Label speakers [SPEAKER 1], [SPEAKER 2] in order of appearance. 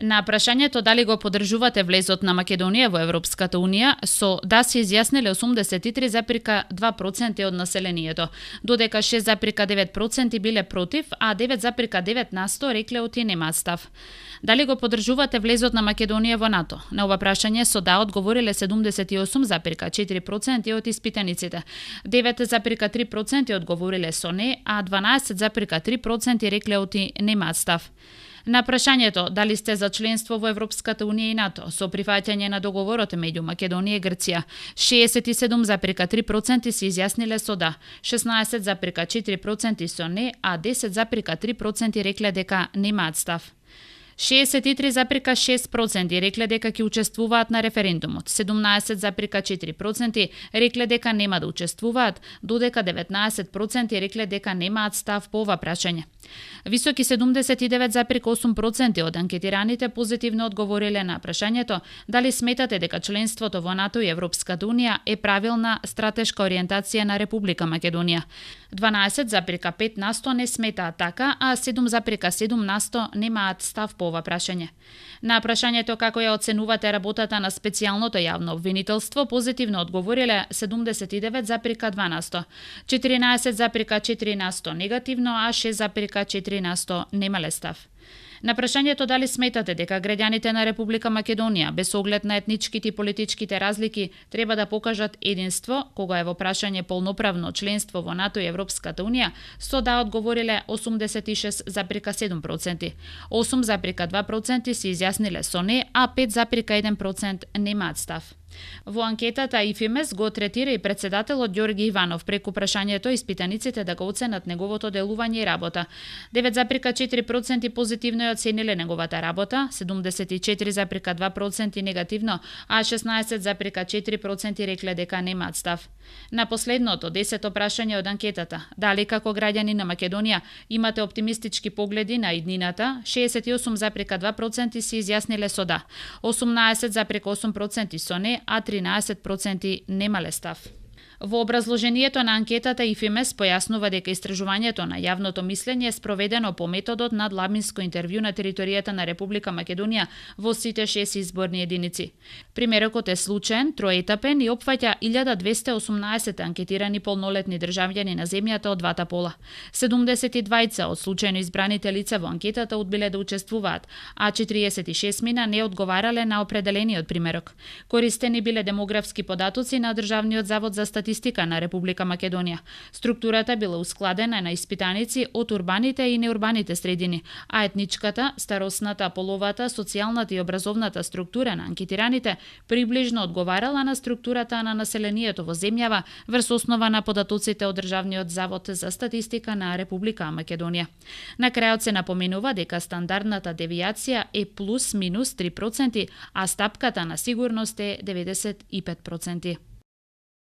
[SPEAKER 1] На прашањето дали го поддржувате влезот на Македонија во Европската Унија, со да се изјасниле 83,2% од населението, додека 6,9% биле против, а 9,9% рекле оти немаат став. Дали го поддржувате влезот на Македонија во НАТО? На ова прашање со да одговориле 78,4% од испитаниците, 9,3% одговориле со не, а 12,3% рекле оти немаат став. На прашањето дали сте за членство во Европската Унија и НАТО со прифаќање на договорот меѓу Македонија и Грција, 67,3% се изјасниле со да, 16,4% со не, а 10,3% рекле дека немаат став. 63,6% рекле дека ќе учествуваат на референдумот, 17,4% рекле дека нема да учествуваат, додека 19% рекле дека немаат став по ова прашање. Високи 79,8% од анкетираните позитивно одговориле на прашањето дали сметате дека членството во НАТО и Европската Унија е правилна стратешка ориентација на Република Македонија. 12,5% не сметаат така, а 7,7% немаат став по ова прашање. На прашањето како ја оценувате работата на специјалното јавно обвинителство, позитивно одговориле 79,2%, 14,4% негативно, а 6,4% немале став. На прашањето дали сметате дека граѓаните на Република Македонија, без оглед на етничките и политичките разлики, треба да покажат единство кога е во прашање полноправно членство во НАТО и Европската Унија, со да одговориле 86,7%, 8,2% се изјасниле со не, а 5,1% немаат став. Во анкетата ИФИМЕС го третира и председателот Ѓорги Иванов преку прашањето испитаниците да го оценат неговото делување и работа. 9,4% позитивно ја оцениле неговата работа, 74,2% негативно, а 16,4% рекле дека немаат став. На последното 10-то прашање од анкетата, дали како граѓани на Македонија имате оптимистички погледи на иднината, 68,2% се изјасниле со да, 18,8% со не, а 13% немале став. Во образложението на анкетата ИФИМЕС појаснува дека истражувањето на јавното мислење е спроведено по методот на длабинско интервју на територијата на Република Македонија во сите 6 изборни единици. Примерокот е случаен, троетапен и опфаќа 1218 анкетирани полнолетни државјани на земјата од двата пола. 72 од случајно избраните лица во анкетата одбиле да учествуваат, а 46 мина не одговарале на определениот примерок. Користени биле демографски податоци на Државниот завод за статистика на Република Македонија. Структурата била ускладена на испитаници од урбаните и неурбаните средини, а етничката, старосната, половата, социјалната и образовната структура на анкетираните приближно одговарала на структурата на населението во земјава врз основа на податоците од Државниот завод за статистика на Република Македонија. На крајот се напоменува дека стандардната девијација е плюс минус 3%, а стапката на сигурност е 95%.